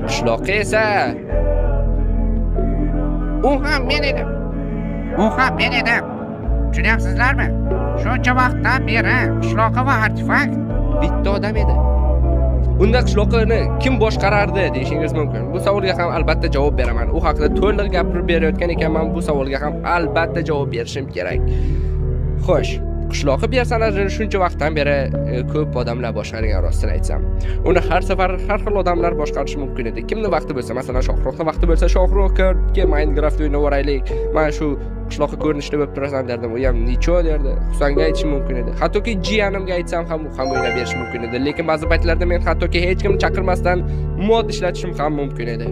Qishloqqa esa U ham men edim. U ham men edim. Tushunyapsizlarmi? Shuncha vaqtdan beri qishloqi va artefakt bitta odam edi. Unda qishloqni kim boshqarardi deyishingiz mumkin. Bu savolga ham albatta javob beraman. U haqida to'liq gapirib berayotgan ekanman, bu savolga ham albatta javob berishim kerak. Xo'sh, qishloqi personajini shuncha vaqtdan beri ko'p odamlar boshqargan, rostini aytsam. Uni har safar har xil odamlar boshqarishi mumkin edi. Kimni vaqti bo'lsa, masalan, Shohruxni vaqti bo'lsa, Shohruh ke Minecraft o'ynab yuboraylik. Mana shu qishloqi ko'rinishda bo'lib turasan derdim. U ham ничё derdi. Husanga aytishim mumkin edi. Hattoki jiyanimga aytsam ham u ham o'ynab berishi mumkin edi. Lekin ba'zi paytlarda men hattoki hech kimni chaqirmasdan mod ishlatishim ham mumkin edi.